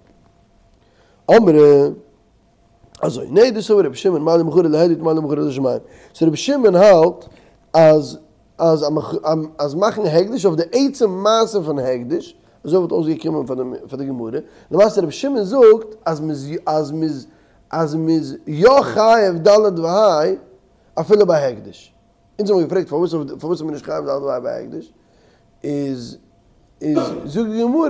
אמרי. אזוי, נהי דסבר רבי שמעון מה לי מכרו להדיוט מה לי מכרו לשמים. סאו רבי שמעון האלט אז אז אז מאכן הקדש אויף די עצם מעשה פון הקדש, אזוי וואלט אויסגעקומען פאר די פאר די גמרא, למעשה רבי שמעון זאגט אז מ'איז אז מ'איז אז מ'איז יא חייב ד' וה' אפילו ביי הקדש. אונז האבן געפרעגט פארוואס פארוואס איז מען נישט חייב ד' וה' ביי הקדש, איז איז זאגט די גמרא,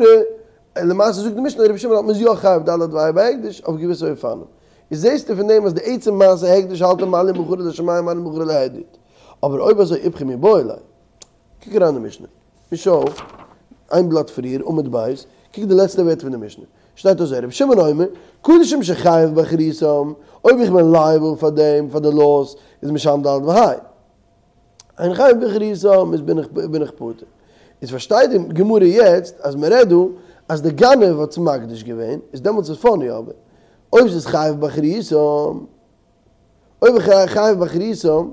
למעשה זאגט די משנה רבי שמעון האלט מ'איז יא חייב ד' וה' ביי הקדש אויף געוויסע אופנים. איז זעסטו פון דעם אז די עצם מעשה הקדש האלט ער מה לי מכרו לשמים מה לי מכרו להדיוט. אבער אויב אזוי איפכא מיבעי ליה. קוק אריין די משנה. מיש אויף. איין בלאט פריער, עמוד ב', קוק די לעצטע ווערטער פון די משנה, שטייט אזוי, רבי שמעון אומר, קדשים שחייב באחריותם, אויב איך בין לייעבל פאר דעם, פאר די לאס, איז משלם ד' וה'. אין חייב באחריותם איז בין איך בין איך פטור. איז פארשטייט די גמרא יעצט אז מען רעדט דא אז די גנב האט עס מקדיש געווען, איז דעמאלטס איז פאני אבער אויב ס'איז חייב באחריותם, אויב חייב באחריותם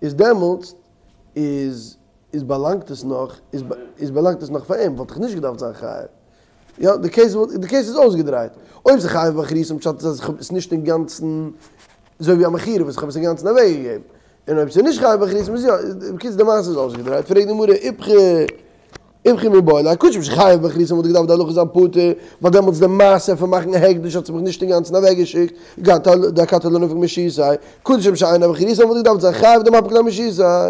איז דעמאלטס איז איז באלאנגט עס נאך איז איז באלאנגט עס נאך פאר אים וואלט איך נישט געדארפט זיין חייב. יא די קעיס וואלט די קעיס איז אויסגעדרייט. אויב ס'איז חייב באחריותם פשט איז אז כ'האב עס נישט אינגאנצן אזוי ווי א מכירה וואס כ'האב עס אינגאנצן אוועקגעגעבן. און אויב ס'איז נישט חייב באחריותם איז יא. בקיצור די מעשה איז אויסגעדרייט. פרעגט די גמרא איפכא איפכא מיבעי ליה קדשים שחייב באחריותם וואלט געדארפט די הלכה זיין פטור ווייל דעמאלטס די מעשה פון מאכן הקדש האט זיך מיך נישט אינגאנצן אוועקגעשיקט דאכתי לא נפיק מרשותיה קדשים שאין חייב באחריותם וואלט געדארפט זיין חייב דמפיק ליה מרשותיה.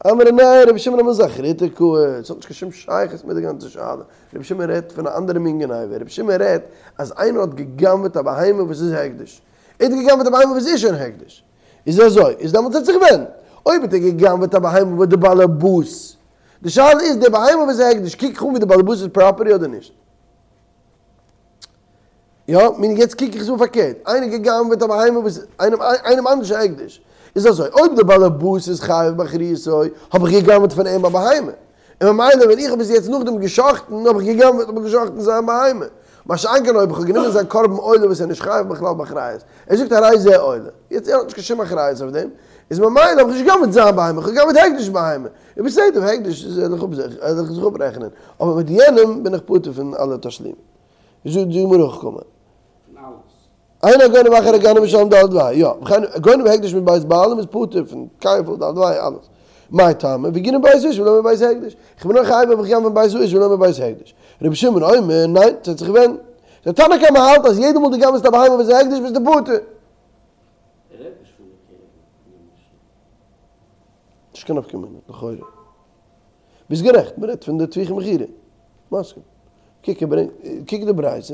אמרי ניין, רבי שמעון אמילתא אחריתא קאי, עס האט נישט קיין שום שייכות מיט די גאנצע שאלה, רבי שמעון רעדט פון א אנדערע מין גניבה, רבי שמעון רעדט אז איינער האט גע'גנב'עט א בהמה וואס איז הקדש, ער האט גע'גנב'עט א בהמה וואס איז שוין הקדש, איז אזוי, איז דעמאלטס האט זיך ווען, אויב האט ער גע'גנב'עט א בהמה וואס די בעלעבאס, די שאלה איז די בהמה וואס איז הקדש, קוק איך אן ווי די בעלעבאס'ס פראפערטי אדער נישט? יא, מינינג יעצט קוק איך עס אן פארקערט, איינער גע'גנב'עט א בהמה וואס איינעם איינעם אנדערש א הקדש, איז אזוי, אויב דער בעלעבאס איז חייב באחריותו, האב איך גע'גנב'עט פון אים א בהמה, און ממילא ווען איך האב עס יעצט נאכדעם גע'שחט'ן, האב איך גע'גנב'עט האב איך גע'שחט'ן זיין בהמה. מה שאין כן אויב איך האב גענומען זיין קרבן עולה וואס ער איז נישט חייב בכלל באחריות, ער זאגט הרי זה עולה, יעצט ער האט נישט קיין שום אחריות אויף דעם, איז ממילא האב איך נישט גע'גנב'עט זיין בהמה, איך האב גע'גנב'עט הקדש בהמה, איז בסדר, הקדש זאל איך זיך אפרעכענען, אבער מיט יענעם בין איך פטור פון אלע תשלומים. זאגט די גמרא הכי קאמר. פון אלעס. אין הגונב אחר הגנב משלם ד' וה', יא, וכן הגונב הקדש מבית בעלים איז פטור פון כפל ד' וה' אלעס. מאי טעמא, וגונב מבית האיש ולא מבית הקדש. איך בין נאר חייב אויב איך גנב מבית האיש ולא מבית הקדש. רבי שמעון אומר, ניין, ס'האט זיך געווענדט. דער תנא קמא האלט אז יעדע מאל דו גנב'סט א בהמה וואס איז הקדש ביסטו פטור. ער רעדט נישט פון די קרן אין די משנה. נישט קיין נפקא מינה, לכאורה. ביסט גערעכט, מ'רעדט פון די טביחה מכירה. מסכים. קוק ער ברענגט, קוק די ברייתא,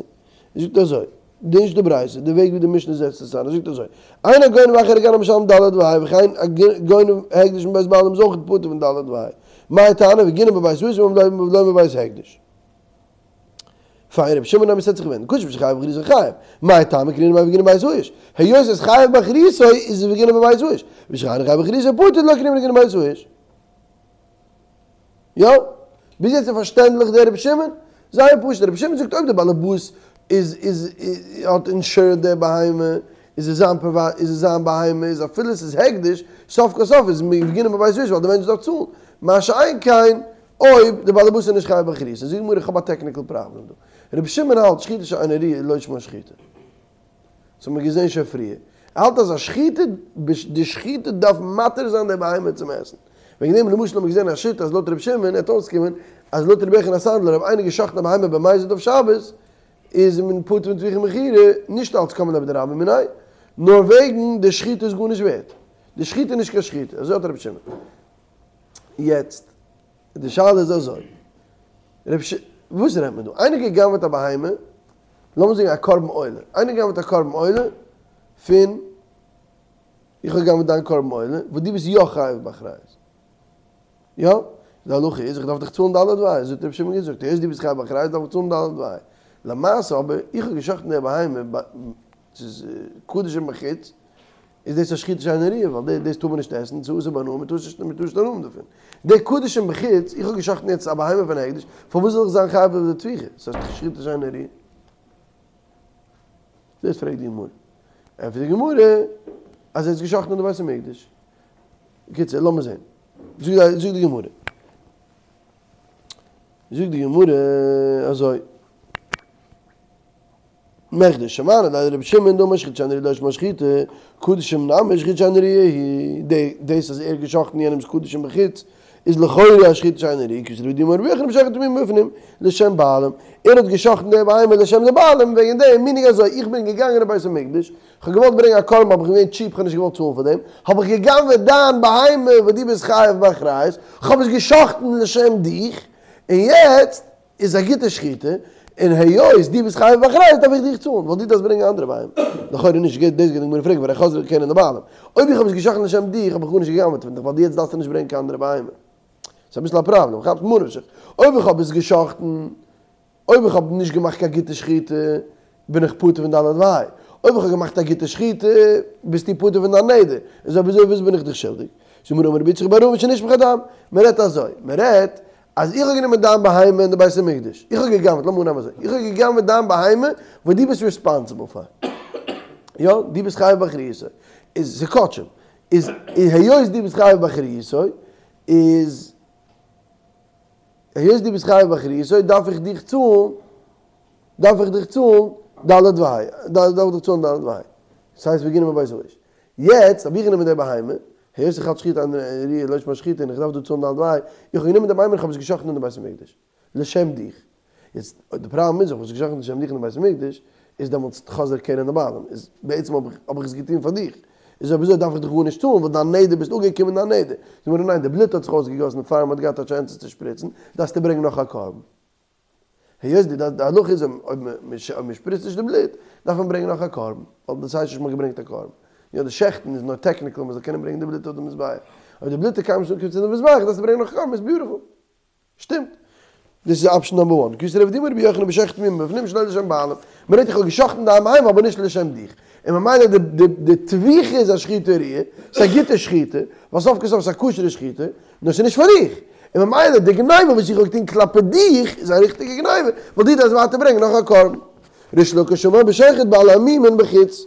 ער זאגט אזוי, די נישט די ברייתא, די וועג ווי די משנה זעצט עס איין, ער זאגט אזוי, אין הגונב אחר הגנב משלם ד' וה' וכן הגונב הקדש מבית בעלים איז אויך פטור פון ד' וה'. מאי טעמא וגונב מבית האיש ולא מבית הקדש. פיין רבי שמעון אומר ס'האט זיך געווענדט, קדשים שחייב באחריותו חייב, מאי טעמא קרינא מאי וגונב מבית האיש, היות עס איז חייב באחריותו איז עס וגונב מבית האיש, ושאינו חייב באחריותו פטור דלא קרינא וגונב מבית האיש. יא? ביז יעצט איז פארשטענדליך דער רבי שמעון? זייער פשוט, רבי שמעון זאגט אויב דער באלעבאס איז איז האט אינשורד די בהמה, איז עס זיין פריוואט איז עס זיין בהמה, איז אפילו עס איז הקדש, סוף כל סוף איז וגונב מבית האיש ווייל דער מענטש דארף צאלן, מה שאין כן אויב דער באלעבאס איז נישט חייב באחריות. זאגט די גמרא איך האב א טעקניקל פראבלעם דא. רבי שמעון האלט שחיטה שאינה ראויה לא שמה שחיטה. דאס האבן מיר געזען שוין פריער. ער האלט אז א שחיטה, די שחיטה דארף מתיר זיין די בהמה צום עסן. וועגן דעם למשל האבן מיר געזען א שיטה אז לויט רבי שמעון העט אויסקומען אז לויט רבי יוחנן הסנדלר אויב איינער געשחט'ן א בהמה במזיד אויף שבת איז מען פטור פון טביחה ומכירה נישט אלץ קם ליה בדרבה מיניה נאר וועגן די שחיטה איז גארנישט ווערט. די שחיטה איז נישט קיין שחיטה. אזוי האלט רבי שמעון. יעצט די שאלה איז אזוי. רבי ש. וואס רעדט מען דא? איינער גע'גנב'עט א בהמה לאמיר זאגן א קרבן עולה, איינער גנב'ט א קרבן עולה פון, איך האב גע'גנב'ט דיין קרבן עולה, וואס דו ביסט יא חייב באחריות. יא? די הלכה איז איך דארף דיך צאלן ד' וה', אזוי האט רבי שמעון געזאגט, היות דו ביסט חייב באחריות דארף איך צאלן ד' וה'. למעשה אבער, איך האב גע'שחט'ן די בהמה, ס'איז קדשים בחוץ, איז דאס א שחיטה שאינה ראויה, ווייל דאס טאר מען נישט עסן, ס'איז אסור בהנאה, מען טאר נישט מען טאר נישט הנאה האבן דערפון. די קדשים בחוץ, איך האב גע'שחט'ן יעצט א בהמה פון הקדש, פארוואס זאל איך זיין חייב אויף די טביחה? ס'איז א שחיטה שאינה ראויה. דאס פרעגט די גמרא. ענטפערט די גמרא אז ער האט עס גע'שחט'ן אין די בית המקדש. בקיצור, לאמיר זען. זאגט די גמרא. זאגט די גמרא אזוי. מכדי שמענא ליה לרבי שמעון דאמר שחיטה שאינה ראויה לא שמה שחיטה, קדשים נמי שחיטה שאינה ראויה היא, דאס אז ער האט געשחט'ן יענעמ'ס קדשים בחוץ איז לכאורה א שחיטה שאינה ראויה, כוותיה דרבי דאמר רבי יוחנן בשוחט תמימים בפנים לשם בעלים, ער האט געשחט'ן די בהמה לשם די בעלים, וועגן דעם מיינט אזוי, איך בין געגאנגען אין בית המקדש, כ'האב געוואלט ברענגען א קרבן אבער כ'בין געווען טשיפ כ'האב נישט געוואלט צאלן פאר דעם, האב איך גע'גנב'עט דיין בהמה וואס דו ביסט חייב באחריות, כ'האב עס געשחט'ן לשם דיך, און יעצט איז א גוטע שחיטה, און היות דו ביסט חייב באחריות דארף איך דיך צאלן, ווייל דו דארפסט ברענגען אנדערע בהמה. לכאורה נישט, דאס גייט די גמרא פרעגן, והרי חזרה קרן לבעלים. אויב איך האב עס געשחט'ן לשם דיך האב איך גארנישט גע'גנב'עט פון דיך, ווייל דו יעצט דארפסטו נישט ברענגען קיין אנדערע בהמה. ס'איז אביסל א פראבלעם, כאפסט? ממה נפשך, אויב איך האב עס גע'שחט'ן, אויב איך האב נישט געמאכט קיין גוטע שחיטה, בין איך פטור פון ד' וה'. אויב איך האב געמאכט א גוטע שחיטה, ביסטו פטור פון דיין נדר. איז אויב אזוי וואס בין איך דיך שולדיג? זאגט די גמרא אמר רבי יצחק בר אבין שנשפך הדם. מען רעדט אזוי, מען רעדט אז איך האב גענומען דיין בהמה אין די בית המקדש, איך האב גע'גנב'ט, לאמיר אננעמען אזוי, איך האב גע'גנב'ט דיין בהמה וואס דו ביסט ריספאנסיבל פאר. יא, דו ביסט חייב באחריותו. איז ס'קדשים. איז היות דו ביסט חייב באחריותו, איז היות דו ביסט חייב באחריותו דארף איך דיך צאלן, דארף איך דיך צאלן ד' וה', דארף איך דיך צאלן ד' וה'. דאס הייסט וגנב מבית האיש. יעצט האב איך גענומען די בהמה, היות איך האלט שחיטה אינה ראויה לא שמה שחיטה און איך דארף דא צאלן ד' וה', איך האב גענומען די בהמה און איך האב עס געשחט'ן אין די בית המקדש. לשם דיך. יעצט די פראבלעם איז, איך האב עס געשחט'ן לשם דיך אין די בית המקדש, איז דעמאלטס חזר קרן לבעלים, איז בעצם האב איך האב איך עס געטון פאר דיך, איז אויב אזוי דארף איך דיך גארנישט צאלן, ווייל דיין נדר ביסט אפגעקומען דיין נדר. זאגט די גמרא ניין, די בלוט האט זיך אויסגעגאסן פאר מען האט געהאט א טשענס עס צו שפריצן, דארפסטו ברענגען נאך א קרבן. היות די די הלכה איז אויב מען שפריצט נישט די בלוט, דארף מען ברענגען נאך א קרבן, ווייל דאס הייסט נישט מען האט געברענגט א קרבן. יא די שעכטן איז נאר טעקניקל מען זאל קענען ברענגען די בלוט אויף די מזבח. אויב די בלוט איז קיינמאל נישט אנגעקומען צו די מזבח דארפסטו ברענגען נאך א קרבן, איז ביוטיפול. שטימט. דאס איז אפשן נאמבער וואן. כוותיה דרב דימי אמר רבי יוחנן בשוחט מומין בפנים שלא לשם בעלים. מ'רעדט איך האב גע'שחט'ן דיין בהמה אבער נישט לשם דיך. און ממילא די די די טביחה איז א שחיטה ראויה, ס'איז א גוטע שחיטה, ווייל סוף כל סוף ס'איז א כשר'ע שחיטה, נאר ס'איז נישט פאר דיך. און ממילא די גניבה וואס איך האב געטון כלפי דיך איז א ריכטיגע גניבה, ווייל דו דארפסט ווייטער ברענגען נאך א קרבן. ריש לקיש אמר בשוחט בעלי מומין בחוץ.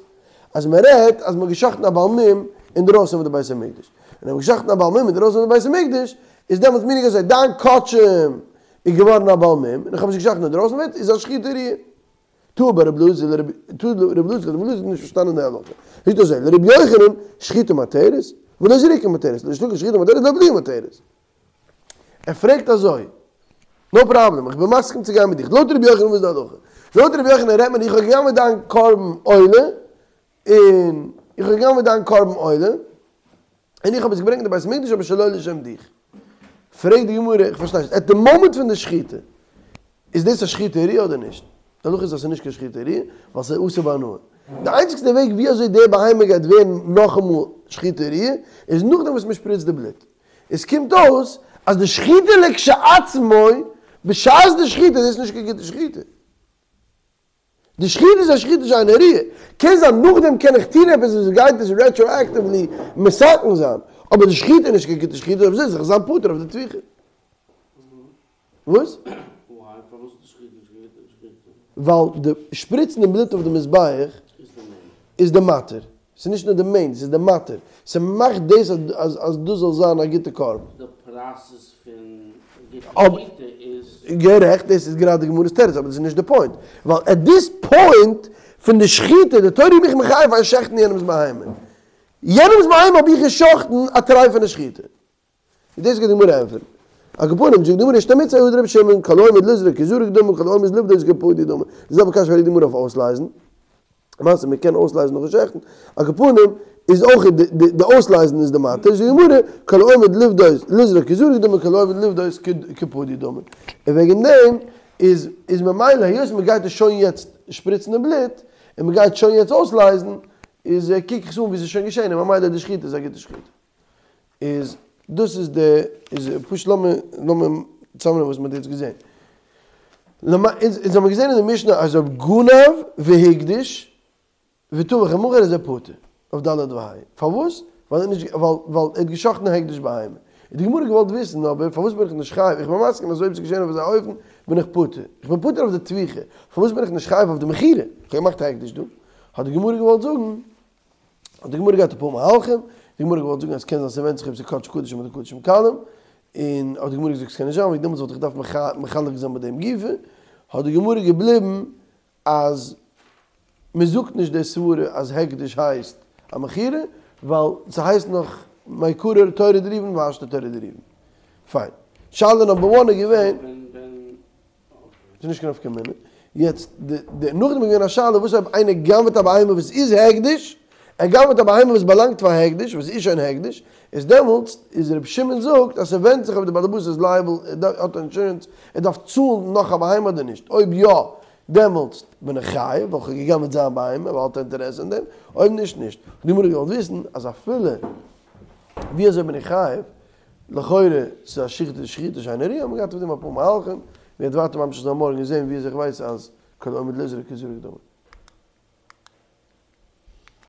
אז מ'רעדט אז מ'האט גע'שחט'ן א בעל מום אינדרויסן פון די בית המקדש. און אויב מ'האט גע'שחט'ן א בעל מום אינדרויסן פון די בית המקדש, איז דעמאלטס מיינט אזוי, דיין קדשים איז געווארן א בעל מום, און איך האב עס גע'שחט'ן אינדרויסן ווערט איז א שחיטה ראויה. תהי ביה רבי אלעזר לרבי תהי רבי אלעזר רבי אלעזר האט נישט פארשטאנען די הלכה. זאגט אזוי, לרבי יוחנן שחיטה מתרת, ולא זריקה מתרת, לריש לקיש שחיטה מתרת ולא בליעה מתרת. ער פרעגט אזוי, נאו פראבלעם, איך בין מסכים צו גיין מיט דיך, לויט רבי יוחנן וואס איז די הלכה? לויט רבי יוחנן רעדט מען איך האב געגנב'עט דיין קרבן עולה, און איך האב געגנב'עט דיין קרבן עולה, און איך האב עס געברענגט אין די בית המקדש אבער שלא לשם דיך. פרעגט די גמרא, איך פארשטיי נישט, עט די מאמענט פון די שחיטה, איז דאס א שחיטה ראויה אדער נישט? די הלכה איז אז ס'איז נישט קיין שחיטה ראויה, ווייל ס'איז אסור בהנאה. די איינציגסטע וועג ווי אזוי די בהמה גייט ווערן נאכאמאל שחיטה ראויה, איז נאכדעם וואס מ'שפריצט די בלוט. עס קומט אויס אז די שחיטה לכשעצמו, בשעת די שחיטה איז דאס נישט קיין גוטע שחיטה. די שחיטה איז א שחיטה שאינה ראויה. קען זיין נאכדעם קען איך טון עפעס וואס גייט עס רעטראעקטיוולי מתקן זיין, אבער די שחיטה איז נישט קיין גוטע שחיטה, אויב אזוי זאל איך זיין פטור אויף די טביחה. וואס? ווייל די שפריצן די בלוט אויף די מזבח איז די מתיר. ס'איז נישט נאר די מעין, ס'איז די מתיר. ס'מאכט דאס אז אז דאס זאל זיין א גוטע קרבן. די פראסעס פון גוטע שחיטה איז. גערעכט, דאס איז גראדע די גמרא'ס תירוץ, אבער דאס איז נישט די פוינט. ווייל עט דיס פוינט פון די שחיטה, די תורה איז מיך מחייב פארן שעכטן יענעמ'ס בהמה. יענעמ'ס בהמה האב איך געשחט'ן א טרייפענע שחיטה. און דאס גייט די גמרא ענטפערן. על כל פנים, זאגט די גמרא אישתמיטתיה הא דרבי שמעון, כל העומד לזרוק כזרוק דמי, כל העומד לפדות כפדוי דמי. די זעלבע קשיא פרעגט די גמרא אויף אויסלייזן. למעשה מען קען אויסלייזן נאכן שעכטן. על כל פנים, איז אויך די אויסלייזן איז די מתיר, זאגט די גמרא, כל העומד לפדות לזרוק כזרוק דמי, כל העומד לפדות כפדוי דמי. און וועגן דעם איז איז ממילא היות מען גייט עס שוין יעצט שפריצן די בלוט, און מען גייט שוין יעצט אויסלייזן, איז קוק איך עס אן ווי עס איז שוין געשען און ממילא די שחיטה איז א גוטע שחיטה. איז דאס איז די איז פשוט לאמיר לאמיר צאמנעמען וואס מ'האט יעצט געזען. אונז האמיר געזען אין די משנה אז אויב גנב והקדיש וטבח ומכר איז ער פטור אויף ד' וה'. פארוואס? ווייל ער האט נישט ווייל ווייל ער האט גע'שחט'ן א הקדש בהמה. האט די גמרא געוואלט וויסן אבער פארוואס בין איך נישט חייב, איך בין מסכים אז אויב ס'איז געשען אויף אזא אופן בין איך פטור. איך בין פטור אויף די טביחה, פארוואס בין איך נישט חייב אויף די מכירה? איך האב געמאכט א הקדש דא. האט די גמרא געוואלט זאגן האט די גמרא געהאט אפאר מהלכים, די גמרא געוואלט זאגן אז ס'קען זיין ס'ווענדט זיך אויב ס'איז קדשי קדשים אדער קדשים קלים, און האט די גמרא געזאגט ס'קען נישט זיין ווייל דעמאלטס וואלט איך געדארפט מחלק זיין ביי דעם גופא, האט די גמרא געבליבן אז מ'זאגט נישט די סברה אז הקדש הייסט א מכירה, ווייל ס'הייסט נאך מעיקרא תורא דראובן והשתא תורא דראובן. פיין. שאלה נאמבער וואן איז געווען. ס'איז נישט קיין נפקא מינה. יעצט, די, די, נאכדעם איז געווען א שאלה, וואס אויב איינער גנב'עט א בהמה וואס איז הקדש, ער גנב'עט א בהמה וואס באלאנגט פאר הקדש, וואס איז שוין הקדש, איז דעמאלטס, איז רבי שמעון זאגט אז ס'ווענדט זיך אויב די בעל הבית איז לייעבל, ער האט אינשורענס, ער דארף צאלן נאך א בהמה אדער נישט. אויב יא, דעמאלטס בין איך חייב, ווייל כ'האב געגנב'עט זיין בהמה, ווייל ער האט א אינטערעסע אין דעם, אויב נישט, נישט. האט די גמרא געוואלט וויסן, אז אפילו, ווי אזוי בין איך חייב? לכאורה ס'איז א שחיטה שחיטה שאינה ראויה, האבן מיר געהאט אויף דעם אפאר מהלכים, מ'וועט ווייטער ממשיך זיין מארגן און זען ווי אזוי איך ווייס אז כל העומד ליזרק כזרוק דמי.